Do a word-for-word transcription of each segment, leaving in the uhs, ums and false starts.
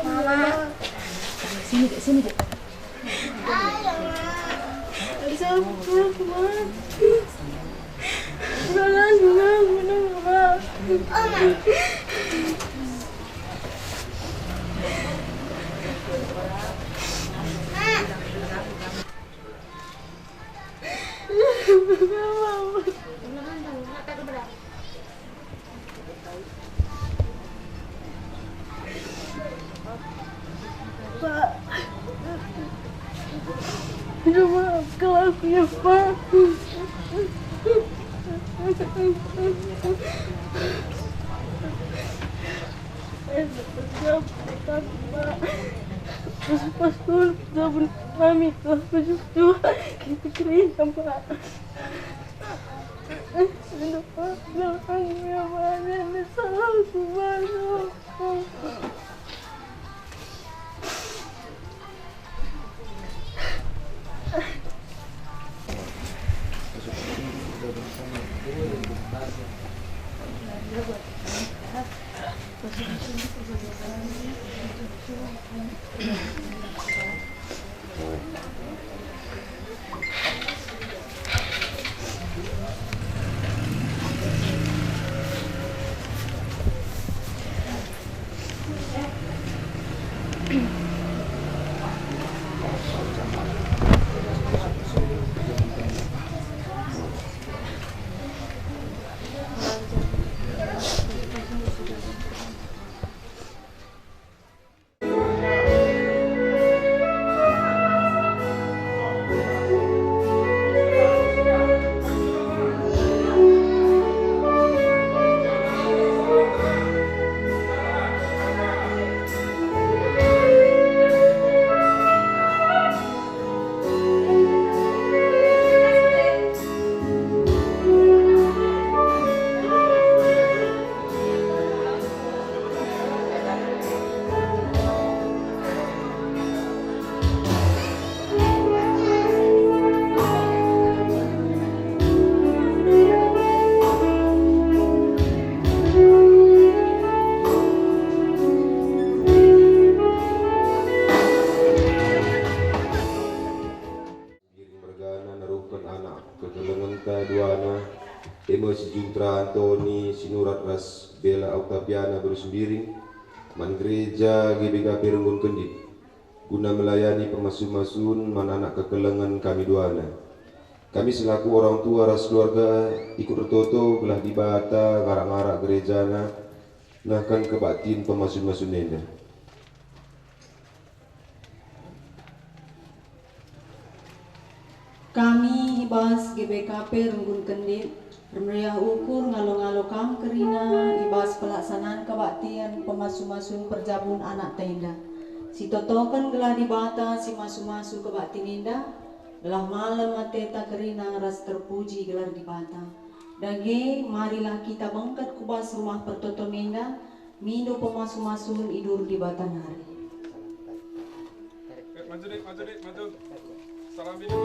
Mama. Sini, Dek, sini, Dek. Pak, minta maaf kal aku ya, Pak. Eh, Pak. Pas-pas dulu, zaman kami, Pak, baju tua, kita kerina, Pak. Aduh, Pak, jangan ya, Pak, jangan salah aku, Pak. Biring mergana neruhken anak kekelengenta duana, e me si Juntra Antoni Sinurat ras Bella Oktaviana beru Sembiring, man Gereja G B K P Renggun Kendit, guna melayani pemasu-masun man anak kekelengen kami duana. Kami selaku orang tua ras keluarga ikut ertoto gelah Dibata ngarak-ngarak gerejana nehken kebaktin pemasu-masun enda. Kami i bas G B K P Renggun Kendit ermeriah ukur ngalo-ngalo kam kerina i bas pelaksanaan kebaktin pemasu-masun perjabun anakta enda. Sitotoken gelah Dibata si masu-masu kebaktin enda, gelah malem ateta kerina ras terpuji gelar Dibata. Dage, marilah kita bengket ku bas rumah pertoton enda, mindo pemasu-masun idur Dibata nari. Eh, maju, Dek, maju, Dek, maju. Salami dulu.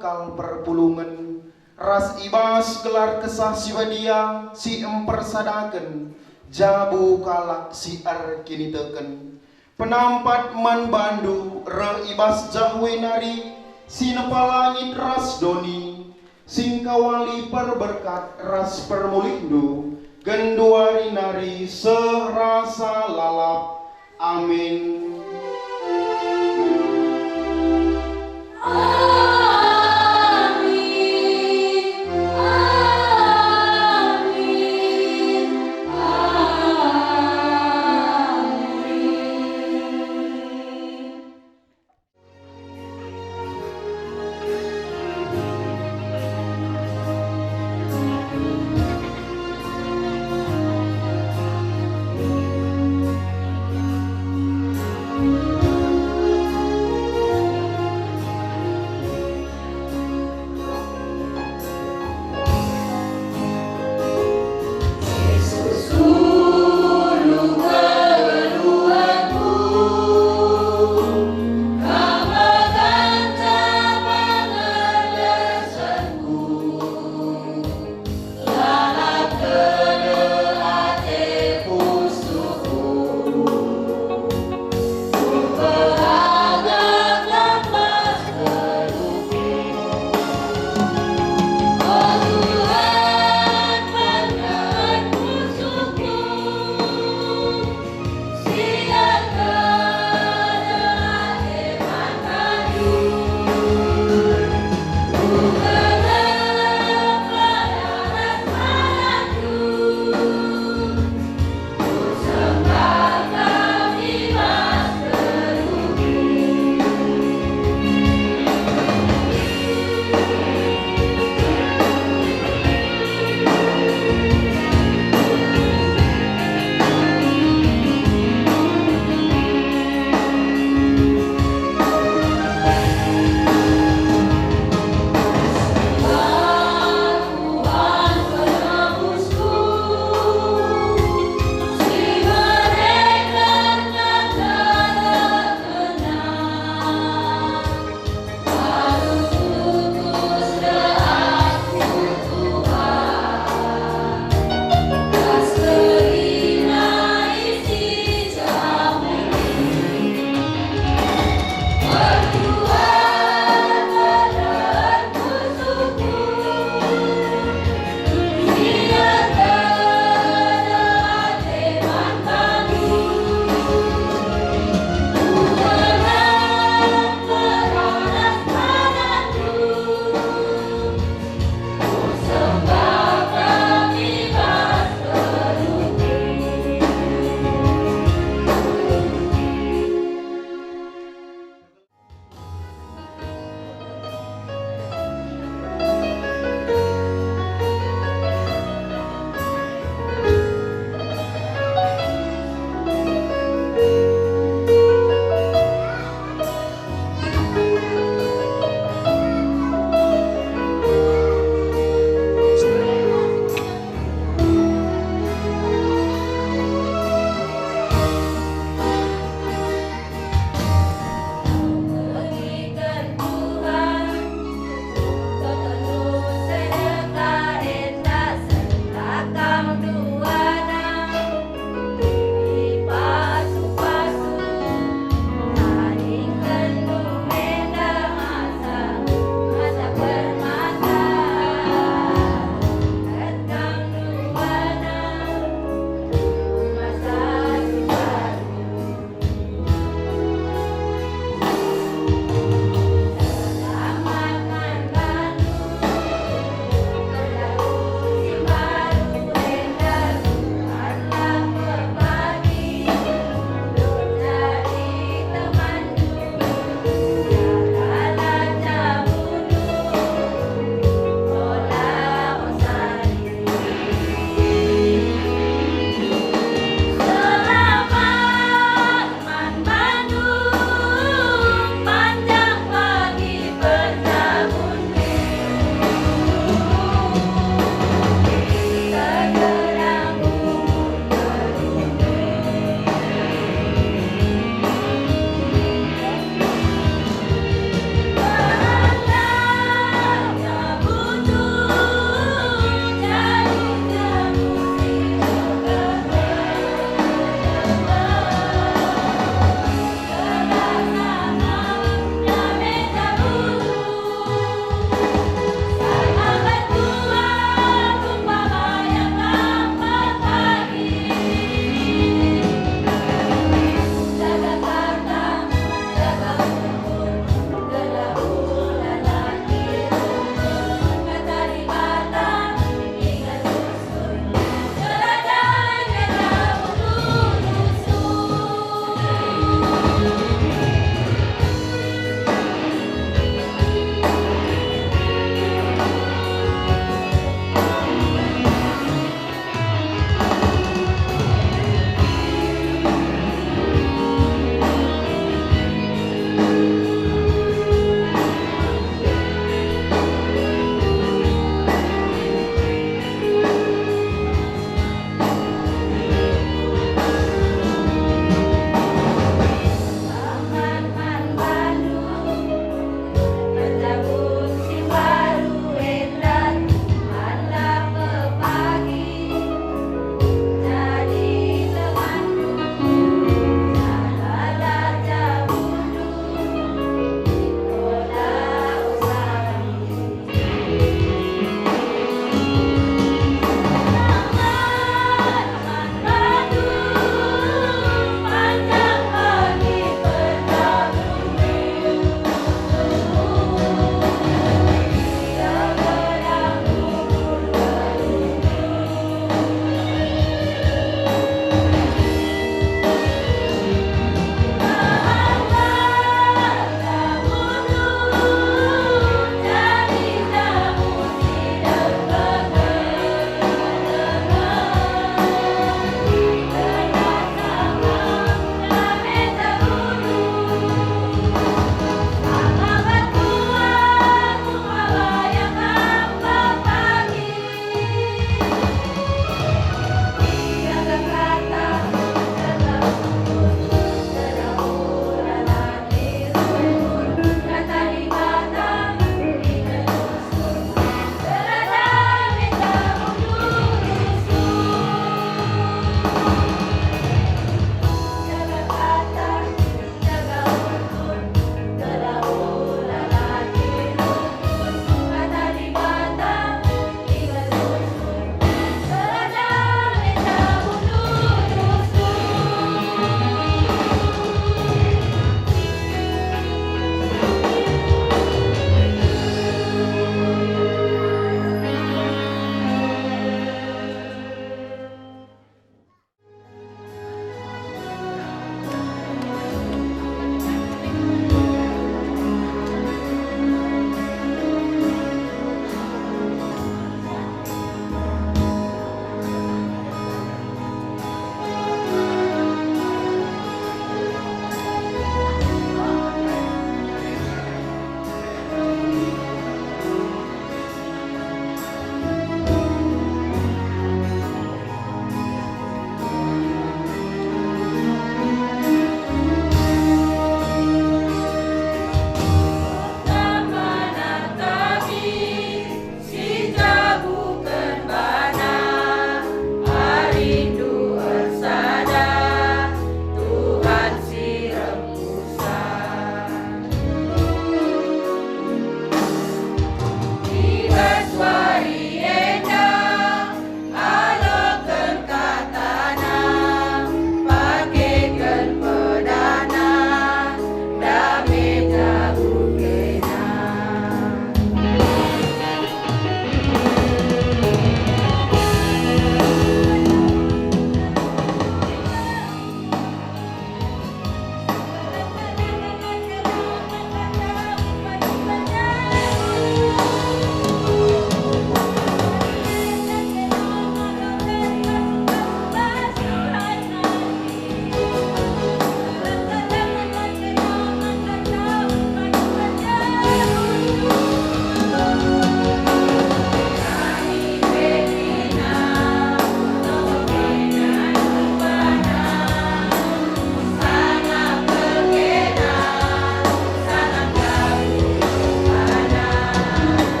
kal perpulungen, ras i bas gelar Kesah Si Badia si mpersadaken jabu kalak si erkiniteken. Penampat man bandu reh i bas Jahwe nari si nepa langit ras doni, si engkawali perberkat ras permulihndu, genduari nari seh rasa lalap. Amin.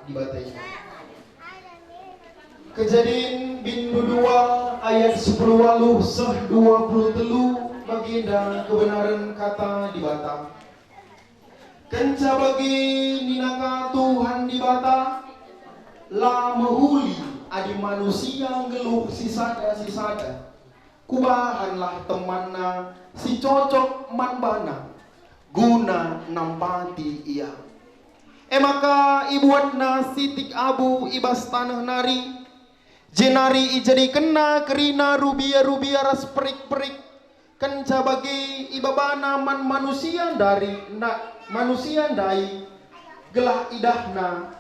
Dibata. Kejadin bindu dua ayat sepuluh waluh seh dua puluh telu, baginda kebenaran kata Dibata. Kenca bage nina ka Tuhan Dibata, "La mehuli adi manusia nggeluh sisada-sisada. Kubahanlah temanna si cocok man bana, guna nampati ia." E maka ibuatna sitik abu i bas taneh nari, jenari ijadikenna kerina rubia-rubia ras perik-perik. Kenca bage ibabana man manusia ndari, na, manusia ndai, gelah idahna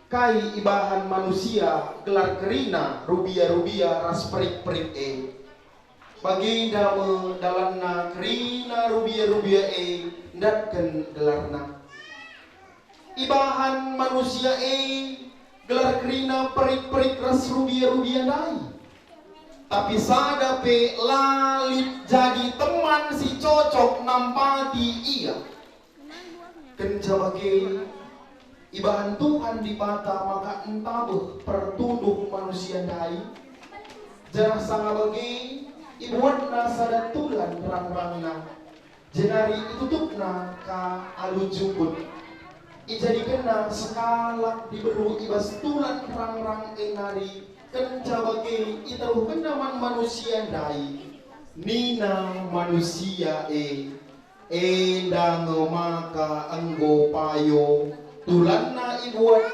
kai ibahan manusia gelar kerina rubia-rubia ras perik-perik e. Bagenda me dalanna kerina rubia-rubia e ndatken gelarna. Ibahan manusia e gelar kerina perik-perik ras rubia-rubia ndai. Tapi sada pe la lit jadi teman si cocok nampati ia. Kenca bage, ibahan Tuhan Dibata maka ntabeh pertunduh manusia ndai, janah sanga bage ibuatna sada tulan rang-rangna. Jenari itutupna ka alu jukut. Ijadikenna sekalak diberu i bas tulan rang-rang e nari, kenca bage itaruhkenna man manusia ndai. Nina manusia e, "Enda nge maka enggo payo tulanna ibuat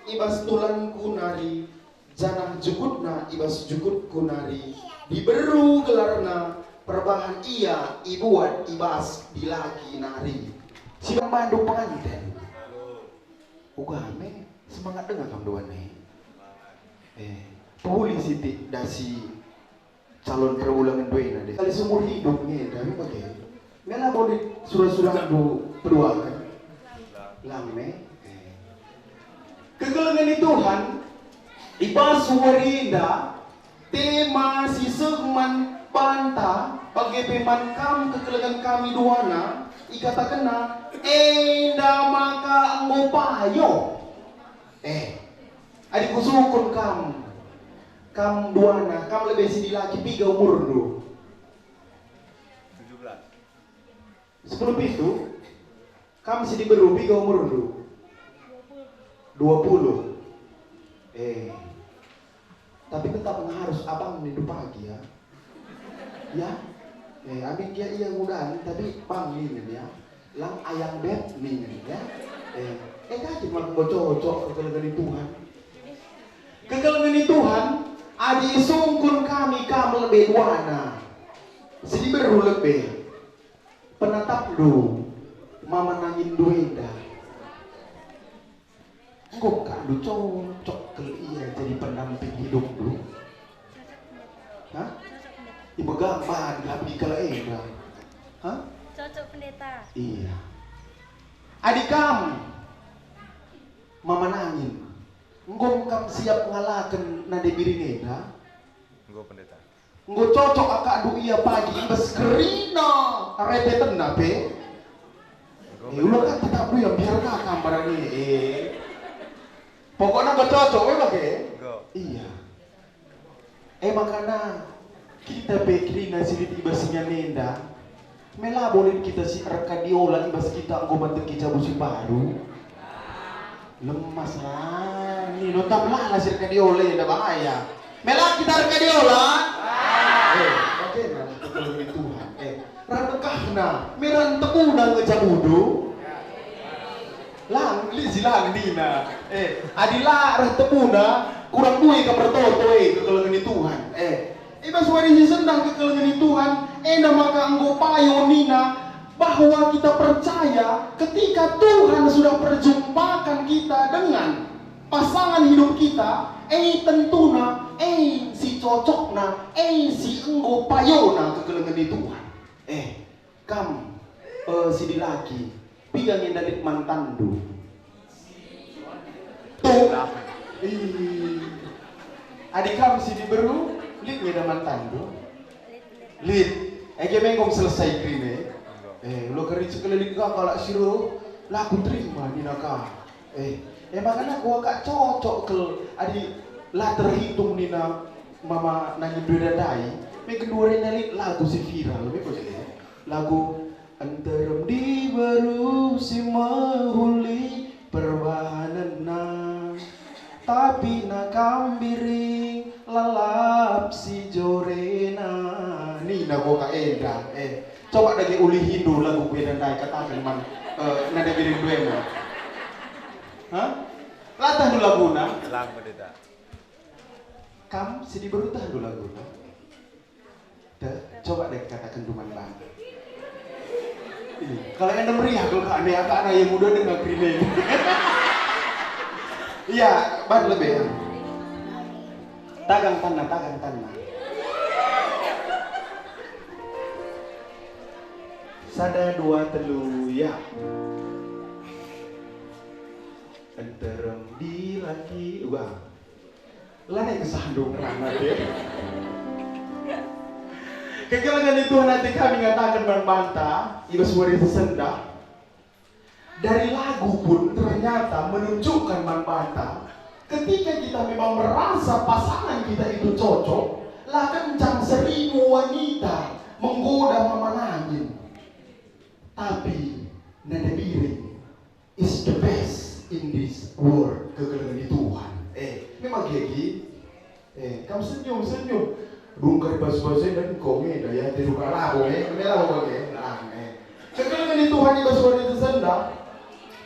i bas tulanku nari, janah jukutna i bas jukutku nari, diberu gelarna, perbahan ia ibuat i bas dilaki nari." Si bandu penganten. Uga me, semangat denga kam dua ne. Eh, pehuli sitik dasi calon perbulangen duena deh. Kali seumur hidup nge, tapi bage. Nge labo lit sura-surandu peduaken. Lang me. Eh. Kekelengen ni Tuhan, i bas wari enda, tema si seh man banta, bage pe man kam kekelengen kami duana, ikatakenna, "Enda maka enggo payo." Eh, adi kusungkun kam, kam duana, kam lebe si dilaki, piga umurndu? Tujuh belas. Sepuluh pitu? Kam si diberu, piga umurndu? Dua puluh. Eh. Tapi tetap nge harus abang nindu pagi, ya. Ya. Eh, amin gia ia ngudahi, tapi bang ningen, ya. Lang ayang bet ningen, ya. Eh, eh, kacit maka enggo cocok kekelengen ni Tuhan. Kekelengen ni Tuhan, adi isungkun kami kam lebe duana. Si diberu lebe. Penatapndu, mama nanginndu enda. Enggo ka ndu cocok kal ia jadi pendamping hidupndu? Hah? Ibega man lah bagi kalak enda. Hah? Cocok, Pendeta. Iya. Adi kam, mama nangin, enggo kam siap ngalaken nande biring enda? Enggo, Pendeta. Enggo cocok akakndu ia pagi i bas kerina repetenna pe? Eh, ula ka tetap ia biar ka kam barang ini, eh. Pokokna enggo cocok, eh, bage? Enggo. Iya. Eh, makana kita pe kerina si lit i bas ingan enda. Me labo lit kita si erkadiola i bas kita enggo mateki jabu si mbaru. Lemas lah, nino tam lah si erkadiola enda bahaya. Me la kita erkadiola? Eh, bage man kekelengen Tuhan. Eh, ran dekahna, me ran tebuna nge jabundu? Lang, lit si lang nina. Eh, adi la reh tebuna, kurang dua kam ertoto, eh, kekelengen Tuhan. Eh, i bas wari si sendah kekelengen Tuhan, enda maka enggo payo nina bahwa kita percaya ketika Tuhan sudah perjumpakan kita dengan pasangan hidup kita, eh, tentuna, eh, si cocokna, eh, si enggo payona kekelengen Tuhan. Eh, kam, eh, si dilaki, piga nge enda lit mantanndu? Tuh. Ih. Adi kam si diberu, lit nge enda mantanndu? Lit. Ege me enggo selesai kerina. Eh, ula kari sekali lit ka kalak si reh, la kuterima nina ka. Eh, E makana kuakap cocok kal adi la terhitung nina mama nangin dua ndai, me genduari nari lagu si viral, me bage. Lagu Nterem diberu si mehuli perbahanenna, tapi nakam biring lalap si jorena. Nina kuakap enda, eh. Coba dage ulihindu lagu ku enda ndai, kataken man, eh, nade biring duena. Hah? Latah du laguna? Lang, Pendeta. Kam si diberu tah du laguna? Teh, coba deh kataken duman bana. Iya, kalau enda meriah kal kak ande, kak ande yang muda dengar kerina. Iya, ban lebe. Tagang tanna, tagang tanna. Sada, dua, telu, ya. Nterem dilaki, wah. Lanai kesahndu ngerana, deh. Kekelengen Tuhan ate kami ngataken man banta, i bas wari si sendah. Dari lagu pun ternyata menunjukkan man banta, ketika kita memang merasa pasangan kita itu cocok, la kencang seribu wanita menggoda mama nangin. Tapi nade biring is the best in this world, kekelengen Tuhan. Eh, memang gia gi. Eh, kam senyum, senyum. Dungkar bas-bas dan kau ngeda ya, tiru kalabo, eh, mela bage, nah, eh. Kekelengen Tuhan i bas wari si sendah.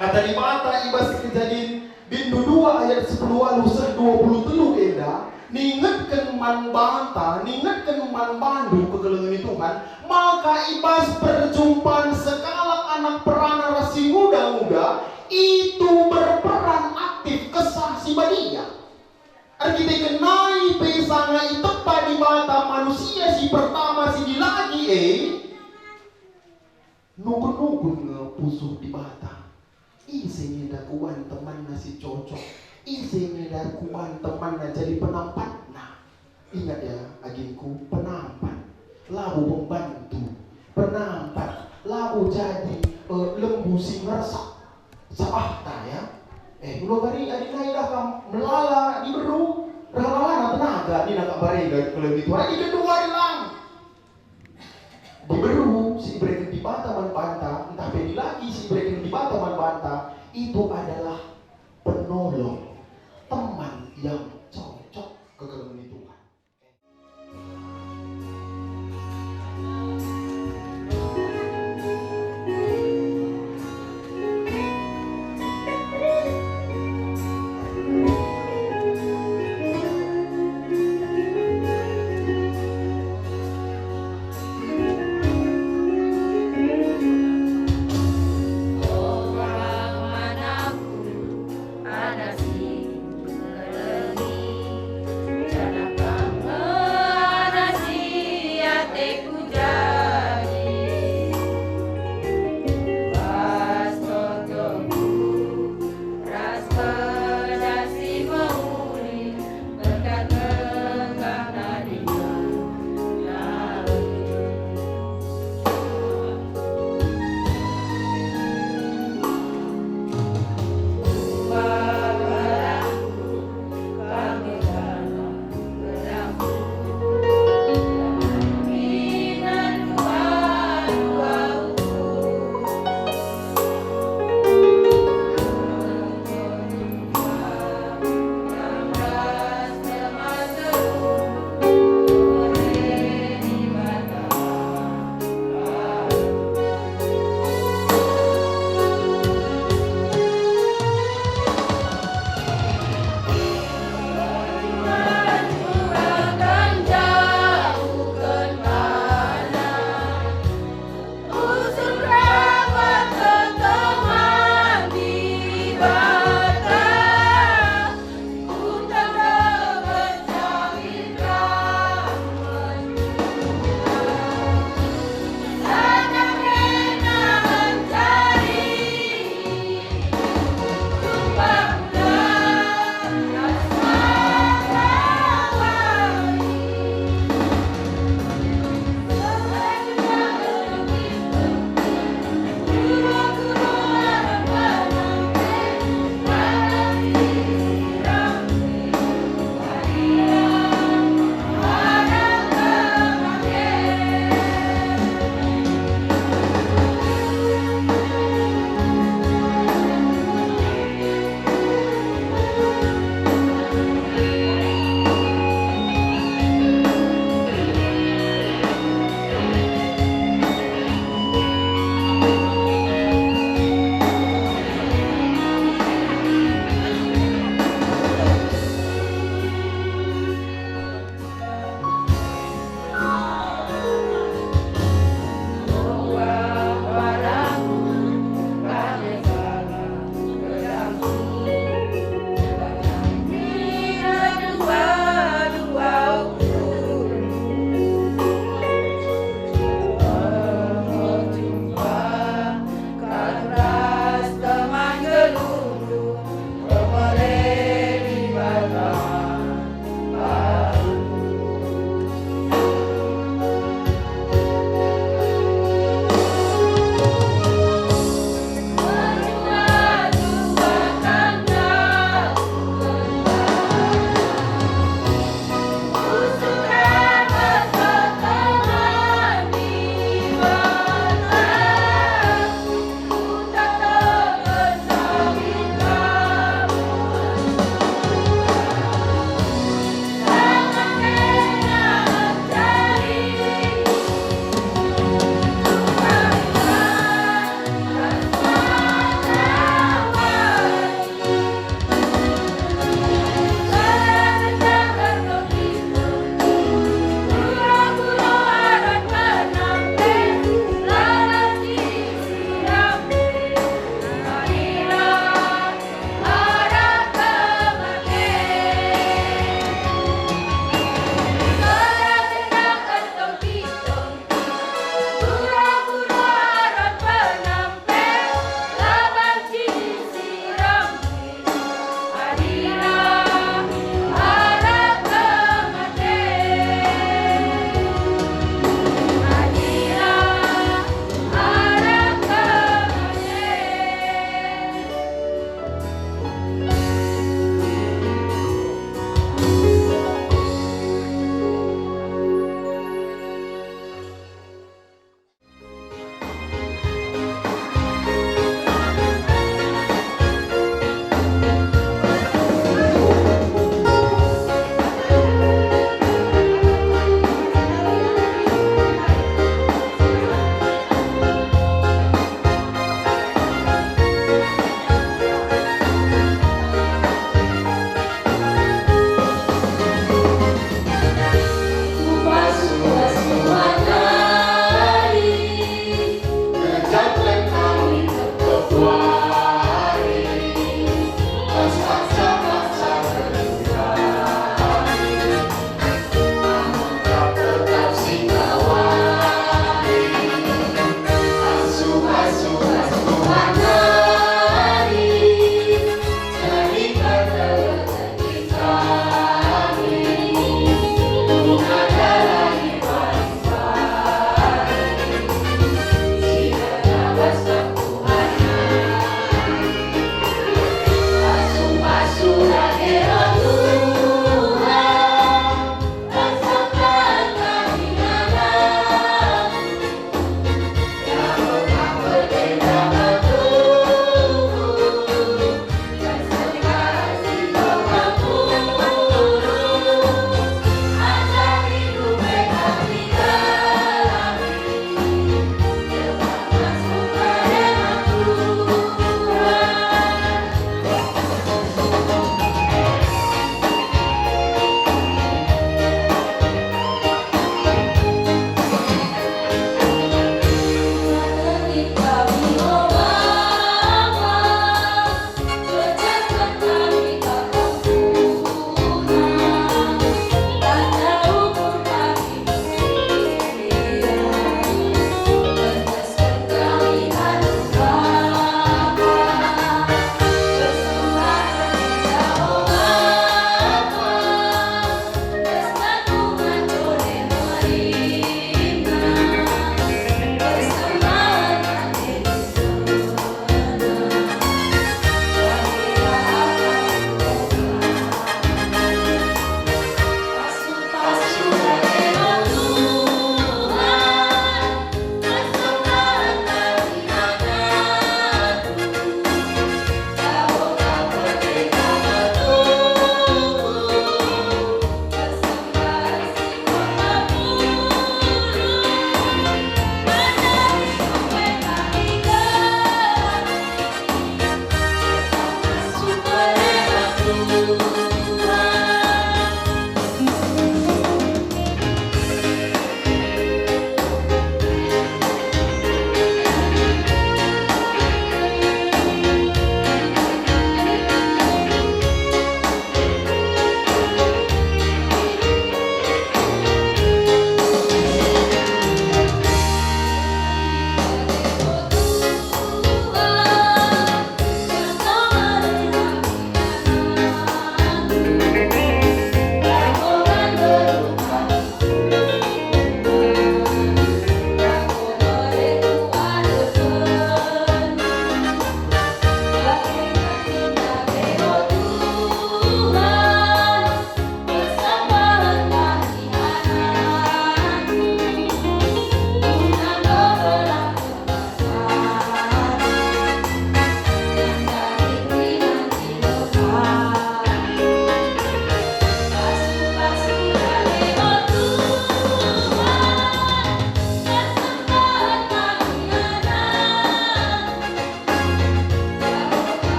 Kata Dibata i bas Kejadin bindu dua ayat sepuluh waluh seh dua puluh telu enda, ningetken man banta, ningetken man bandu kekelengen Tuhan, maka i bas perjumpaan sekalak anak perana ras si nguda-nguda, itu berperan aktif Kesah Si Badia. Erkiteken nai pe sanga itepa Dibata manusia si pertama si dilaki e, nungkun-nungkun nge pusuh Dibata. Ise nge enda kuban temanna si cocok? Ise nge enda kuban temanna jadi penampatna? Ingat ya, agingku, penampat, labo pembantu. Penampat, labo jadi, eh, lembu si ngersak. Sabahta ya. Eh, ulo kari adi nai dah kam melala diberu, reh lalana tenaga, nina kak barega kekelengen Tuhan. Adi kedua lang. Diberu si ibereken Dibata man banta, ntah pe dilaki si ibereken Dibata man banta, itu adalah penolong, teman yang cocok kekelengen Tuhan.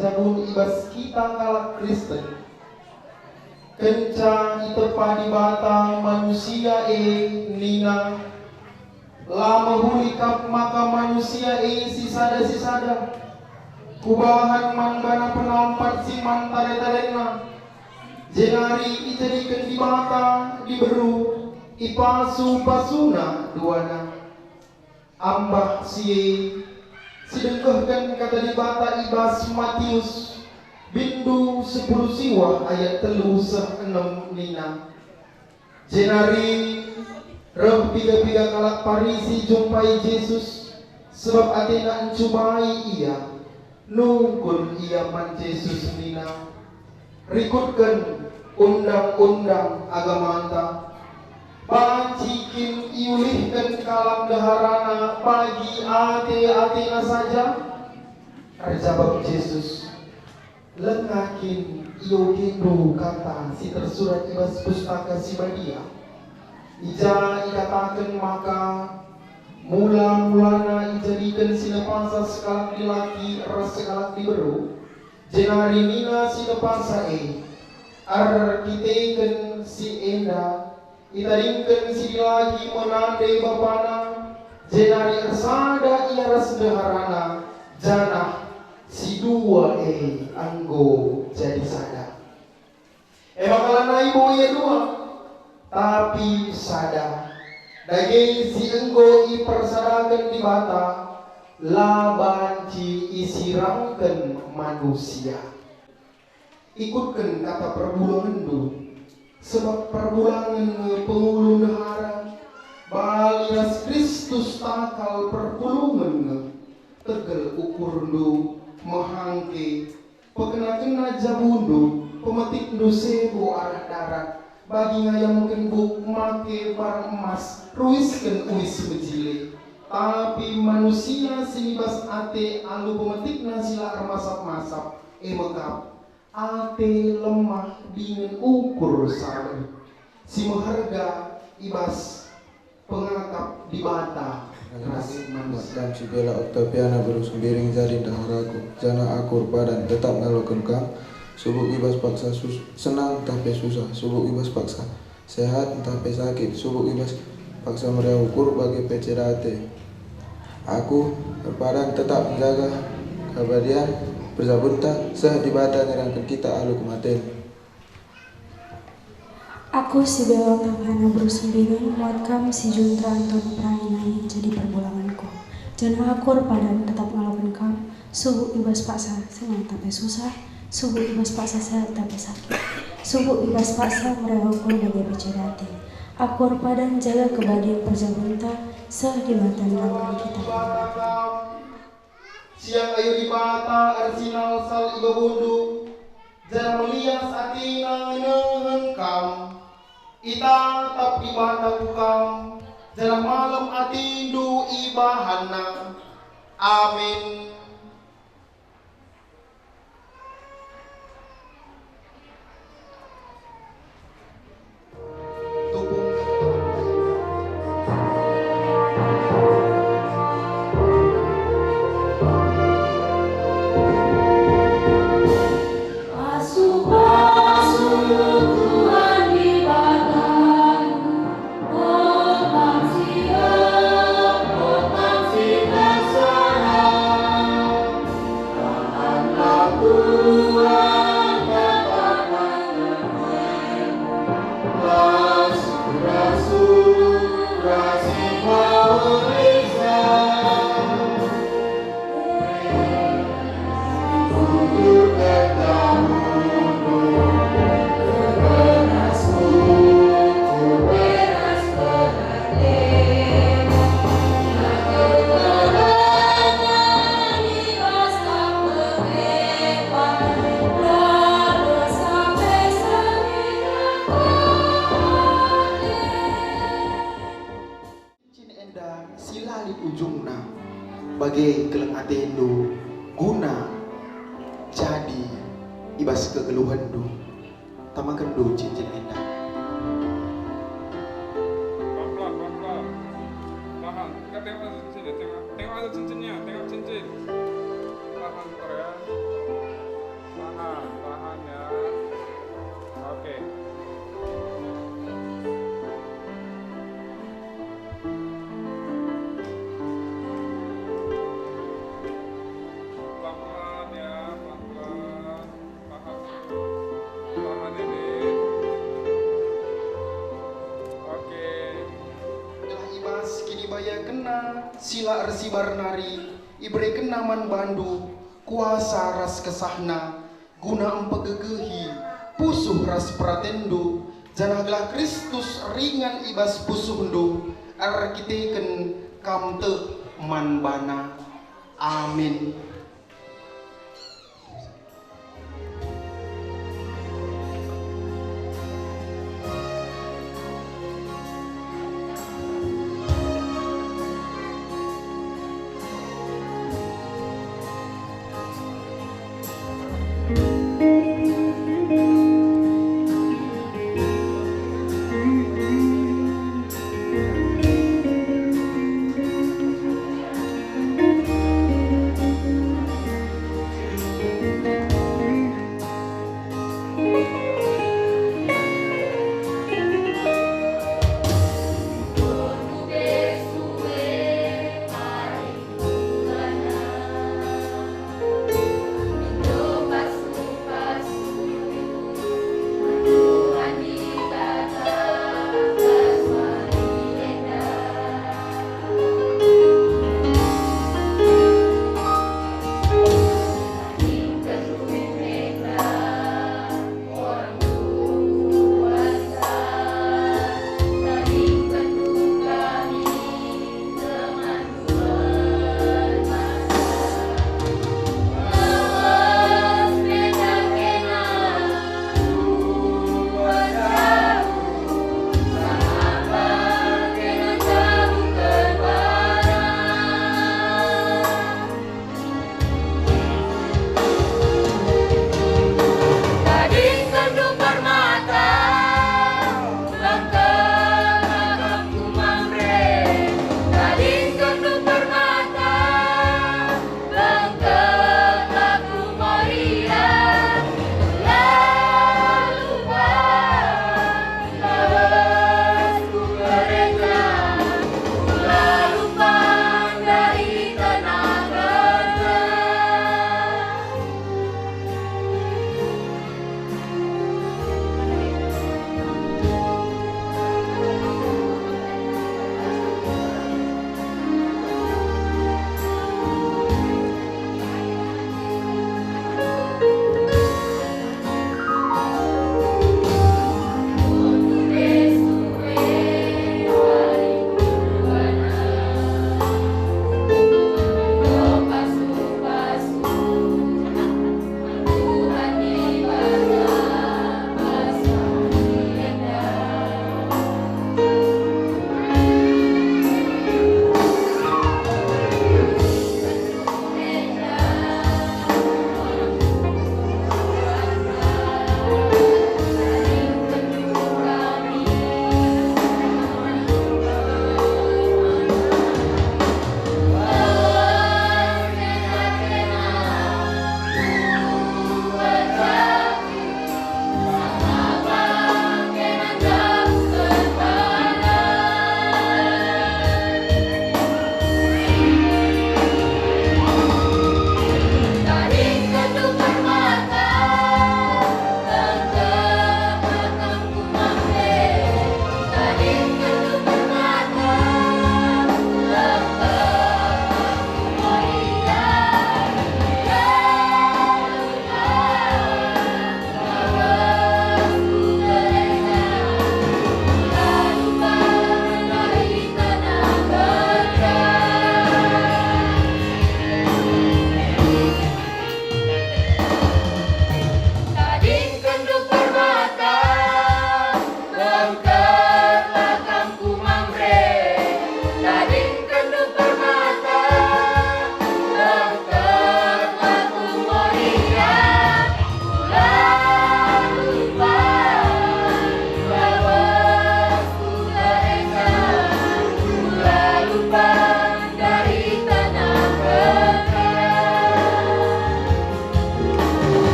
Jabun i bas kita kalak Kristen. Kenca itepa Dibata manusia e nina, "La mehuli kap maka manusia e sisada-sisada. Kubahan man bana penampat si man tare-tarenna." Jenari ijadiken Dibata diberu, ipasu-pasuna duana. Ambah si e, sidengkehken Kata Dibata i bas Matius, bindu sepuluh siwah ayat telu seh enem nina, "Jenari reh piga-piga kalak Parisi jumpai Jesus, sebab atena ncubai Ia. Nungkun ia man Jesus nina, 'Rikutken undang-undang agamanta, banci kin iulihken kalak ndeharana bagi ate-atena saja?' Erjabap Jesus, 'Langa kin iogendu kata si tersurat i bas Pustaka Si Badia, i ja ikataken maka, mula-mulana ijadiken si nepasa sekalak dilaki ras sekalak diberu?' Jenari nina si nepasa e, 'Erkiteken si enda, itadingken si dilaki me nande bapana, jenari ersada ia ras ndeharana, janah si dua e enggo jadi sada.' E maka lanai bo ia dua, tapi sada. Dage si enggo ipersadaken Dibata la banci isirangken manusia. Ikutken kata perbulungenndu, sebab perbulangen nge pengulu ndehara, bali ras Kristus takal perpulungen nge. Tegel ukurndu, mehangke, pekena-kena jabundu, pemetikndu sebo arah darat, bagi ngayamken buk make barang emas, ruisken uis mejile. Tapi manusia si nibas ate alu pemetikna si la ermasap-masap, e mekap, ate lemah dingen ukur saber, si meherga i bas pengakap Dibata ras manusia. Mat kam si bela Oktaviana beru Sembiring jadi ndeharaku, janah aku erpadan tetap ngaloken kam, subuk i bas paksa sus-, senang ntah pe susah, subuk i bas paksa sehat ntah pe sakit, subuk i bas paksa meriah ukur bage pe ceda ate. Aku erpadan tetap njaga kebadian perjabunta, seh Dibata nyerangken kita alu kematen. Aku si bela Oktaviana beru Sembiring, muat kam si Juntra Antoni Perangi nai jadi perbulangenku. Janah aku erpadan tetap ngaloken kam, subuk i bas paksa senang ntah pe susah, subuk i bas paksa sehat ntah pe sakit, subuk i bas paksa meriah ukur bage pe ceda ate. Aku erpadan jaga kebadian perjabunta, seh Dibata nerangken kita. Siang ayo Dibata ersinalsal i babundu, janah melias ateNa nehen kam. Itatap Dibata ku kam, janah malem atendu ibahanNa. Amin. Cincin enda si la lit ujungna, bage keleng atendu guna jadi i bas kegeluhenndu. Tamakenndu cincin enda. Pelan-pelan, pelan-pelan. Tahan. Tengok aja cincinnya, tengok, tengok aja cincinnya, tengok cincin. Tahan, Korea. Kalak ersibar nari iberekenNa man bandu kuasa ras kesahNa, guna mpegegehi pusuh ras peratenndu, janah gelah Kristus ringan i bas pusuhndu erkiteken kam tek man baNa. Amin.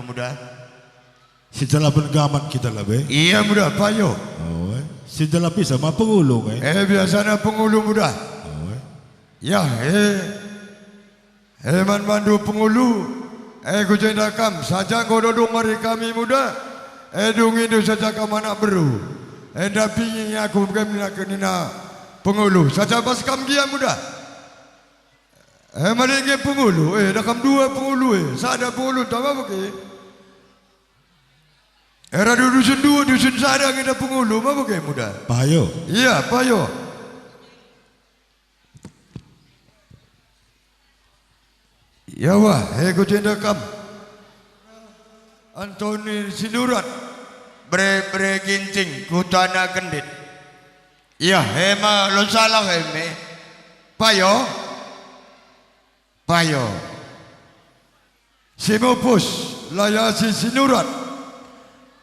Muda. Si telapen gamat kita labe. Iya, Muda, payo. Oh, eh. Si telapisa ma pengulu, eh. Eh, biasana pengulu, Muda. Oh, eh. Ya, eh. Eh, man bandu pengulu. Eh, ku jenda kam, saja enggo dodong mari kami, Muda. Eh, dungindu saja kam anak beru. Eh, ndapingi aku bage nina pengulu. Saja bas kam gia, Muda. Eh, mari nge pengulu. Eh, da kam dua pengulu, eh. Sada pengulu, tama bage. Eh, radu dusun dua, dusun sada nge da pengulu, ma bage, Muda. Payo. Iya, payo. Ya wah, eh, ku jenda kam. Antoni Sinurat, Bere-bere Ginting, Kutana Kendit. Iya, eh, ma lo salah, eh, me. Payo. Payo. Si mupus, Layasi Sinurat.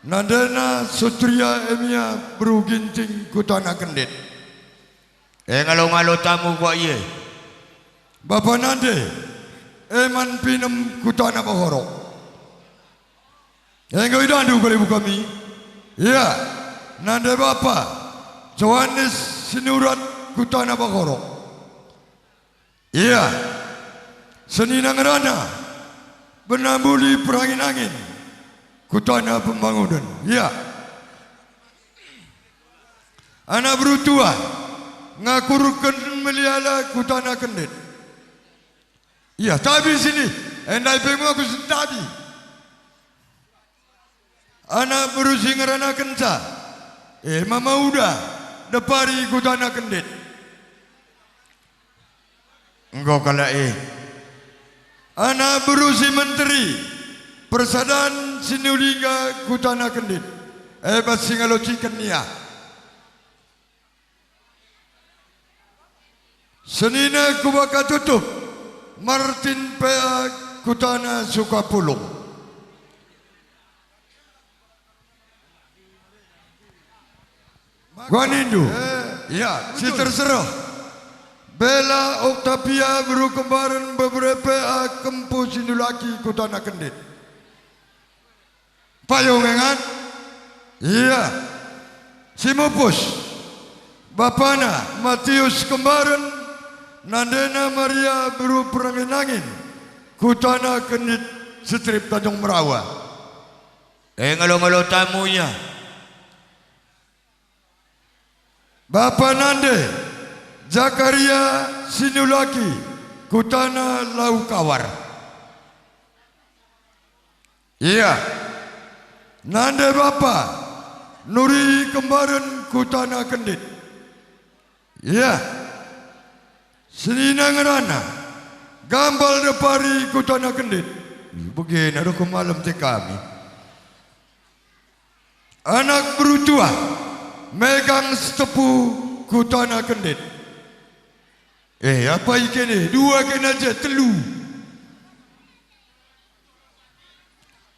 Nandena Sutria Emia, Beru Ginting, Kutana Kendit. Eh, ngalo-ngalo tamu kua ie. Bapa nande, Eman Pinem, Kutana Bahorok. Enggo idandu kalibu kami? Iya, nande bapa, Johanes Sinurat, Kutana Bahorok. Iya, senina ngerana, Benambuli Perangin-angin, Kutana Pembangunen. Iya. Anak beru tua, ngakurken meliala, Kutana Kendit. Iya, tabi sini, endai pe aku sentabi. Anak beru si ngeranakenca, e mama uda, depari, Kutana Kendit. Enggo kalak e. Anak beru si menteri, Persadan Sinulingga, Kutana Kendit. E bas si ngalociken ia. Senina Kubaka Tutup, Martin P A, Kutana Sukapulung. Guanindu. Eh, ya, si terserah. Bella Octavia, Beru Kembaren, Bebere P A, Kempu Sinulaki, Kutana Kendit. Payo ngengan? Iya. Si mupus. Bapana Matius Kembaren, nandena Maria, Beru Perangin-angin, Kutana Kendit, Setrip, Tanjung Merawa. Eh, ngalo-ngalo tamu ia. Bapa nande, Zakaria Sinulaki, Kutana Lau Kawar. Iya. Nande bapa, Nuri Kembaren, Kutana Kendit. Iya. Senina ngerana, Gambal Depari, Kutana Kendit. Begena doh kemalem te kami. Anak beru tua, Megang Sitepu, Kutana Kendit. Eh, apa ikene? Dua kena je, telu.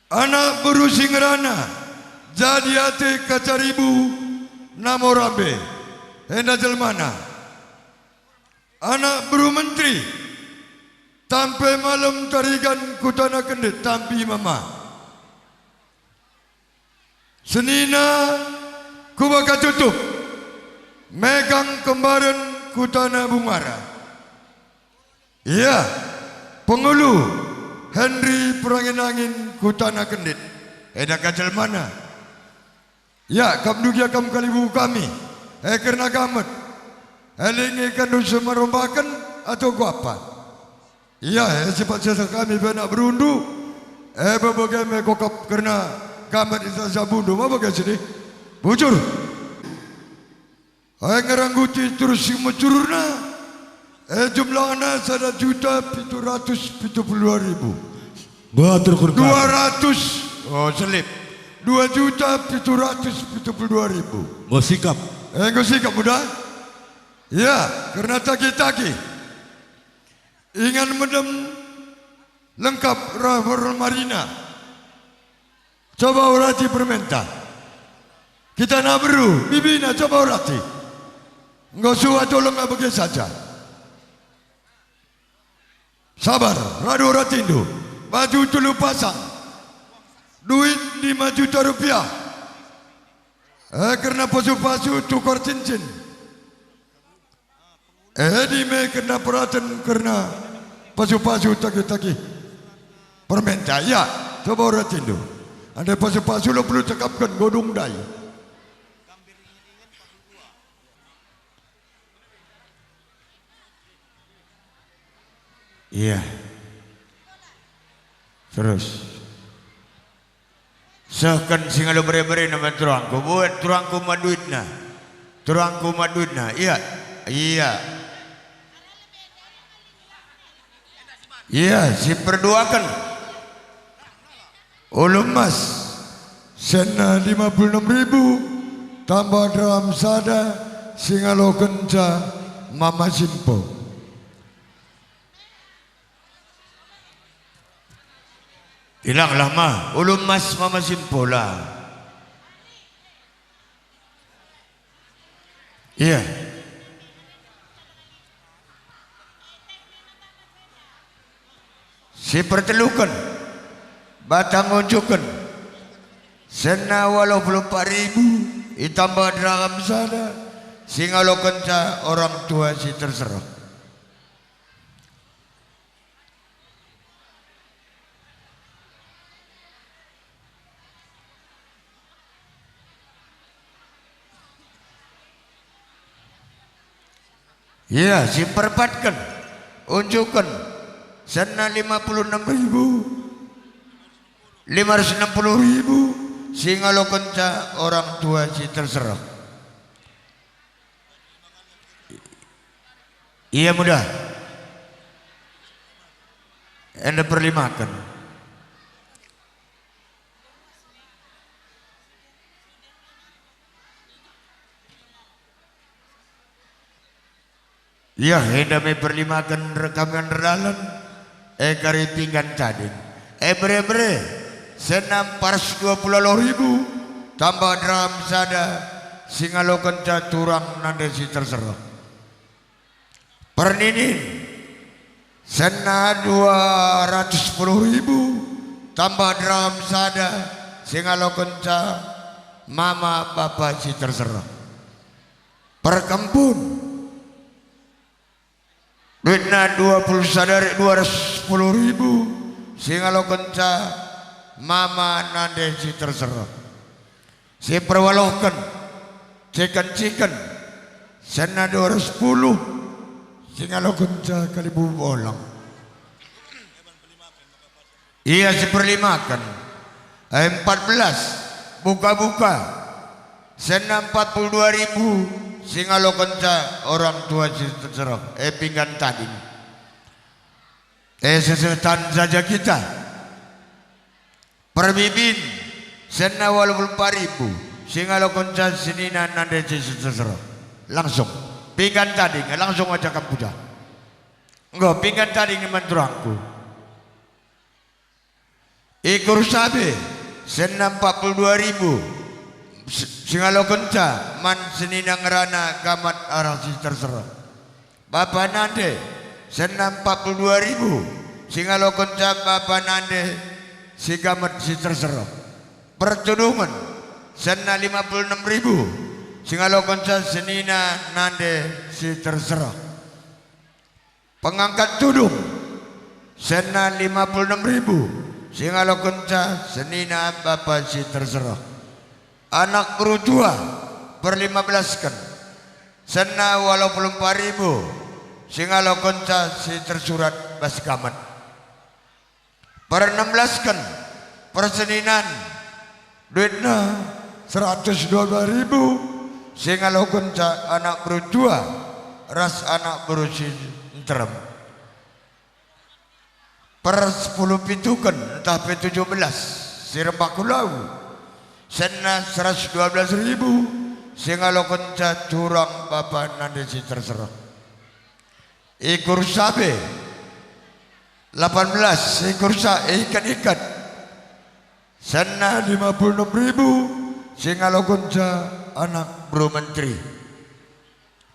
Anak beru si ngerana, Jadi Ate Kacaribu, Namorambe. Enda jelmana. Anak beru menteri, Tampe Malem Tarigan, Kutana Kendit, tambi mama. Senina Kubaka Tutup, Megang Kembaren, Kutana Bungara. Iya, pengulu, Henry Perangin-angin, Kutana Kendit. Enda ka jelmana. Ya, kam dugia kam kalibu kami. Eh, kerna gamet. Eh, lit nge ikenndu semerombaken atau kuapa? Iya, eh, sipat sesa kami pe anak berundu. Eh, bebege me kokap kerna gamet i atas jabundu. Ma bage sini? Bujur. Eh, ngerangguti terus si mecurna. Eh, jumlahna sada juta pitu ratus pitu puluh dua ribu. Batur kurkan. Dua ratus. Oh, selip. Dua juta pitu ratus pitu puluh dua ribu. Enggo sikap. Eh, enggo sikap, Muda? Ya, kerna tagi-tagi. Ingan medem lengkap rah marina. Coba urati permenta. Kita anak beru, bibina coba urati. Enggo suah tolong bage saja. Sabar, radu uratindu. Baju telu pasang. Lima juta rupiah. Eh, kerna pasu-pasu tukar cincin. Eh, dime kerna peraten kerna pasu-pasu tagih-tagih. Permenta, ya, coba ora tindu. Ande pasu-pasu lo perlu cakapken godung ndai. Iya. Terus. Sehken singalo bere-berena man turangku, buat turangku mat duitna. Turangku mat duitna. Iya. Iya. Iya, siperduaken. Ulu emas, senna lima puluh enam ribu, tambah dirham sada, singalokenca Mama Simpo. Ilanglah ma, ulu emas Mama Simpo lah. Iya. Siperteluken, batang unjuken, senna waluh puluh empat ribu, itambah dirham sada, singalokenca orang tua si terserah. Iya, siperpatken, unjuken, senna lima puluh enam ribu, lima ratus enam puluh ribu, singalokenca orang tua si terserah. Iya, mudah. Enda perlimaken. Iya, enda me perlimaken rekamen erdalan, e kari pinggan tading. E bere-bere, senna empat ratus dua puluh ribu, tambah dirham sada, singalokenca turang nande si terserah. Perninin, senna dua ratus sepuluh ribu, tambah dirham sada, singalokenca mama bapa si terserah. Perkempun, duitna dua puluh sada rik dua ratus sepuluh ribu, singalokenca mama nande si terserah. Siperwaluhken, ciken-ciken, senna dua ratus sepuluh, singalokenca kalibu bolang. Ia siperlimaken, eh, empat belas, buka-buka, senna empat puluh dua ribu, singalokenca orang tua si terserah, eh, pinggan tading. Eh, sesehtan saja kita. Perbibin, senna waluh puluh empat ribu, singalokenca senina nande si terserah. Langsung. Pinggan tading, langsung aja kam puja. Enggo, pinggan tading man turangku. Ikur sabe, senna empat puluh dua ribu, s-, singalokenca man senina ngerana gamat arah si terserah. Bapa nande, senna empat puluh dua ribu, singalokenca bapa nande si gamat si terserah. Pertudungen, senna lima puluh enam ribu, singalokenca senina nande si terserah. Pengangkat tudung, senna lima puluh enam ribu, singalokenca senina bapa si terserah. Anak beru tua, perlima belasken, senna waluh puluh empat ribu, singalokenca si tersurat bas gamat. Perenem belasken, perseninan, duitna seratus dua belas ribu, singalokenca anak beru tua ras anak beru si nterem. Persepuluh pituken ntah pe tujuh belas, si rembak ku lau, senna seratus dua belas ribu, singalokenca turang bapa nande si terserah. Ikur sabe, lapan belas, ikur sa-, ikat-ikat, senna lima puluh enam ribu, singalokenca anak beru menteri.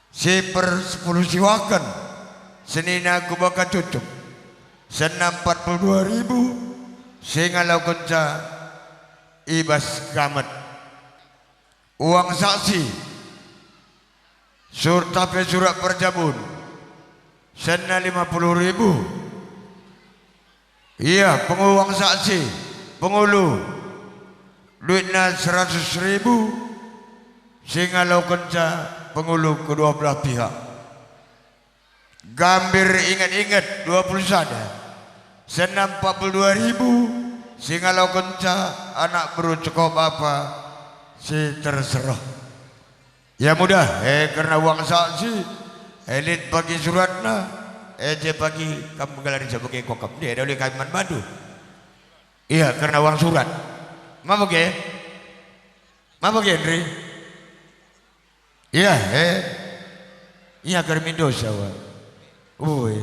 Si persepuluh siwaken, senina kubaka tutup, senna empat puluh dua ribu, singalokenca i bas kamet. Uang saksi, sur-, tape surat perjabun, senna lima puluh ribu. Ia penguang saksi, pengulu, duitna seratus ribu, si ngalokenca pengulu kedua belah pihak. Gambir inget-inget dua puluh sada, senna empat puluh dua ribu, si ngalokenca anak beru cekop apa si terserah. Ya mudah, eh, kerna uang saksi, eh, lit bagi suratna, eh, je bagi kam menggalari sebagai kokap. Dia ada oleh kami man bandu. Iya, kerna uang surat. Ma bage? Ma bage, Andri? Iya, eh. Iya, kermin dosa, wa. Ue.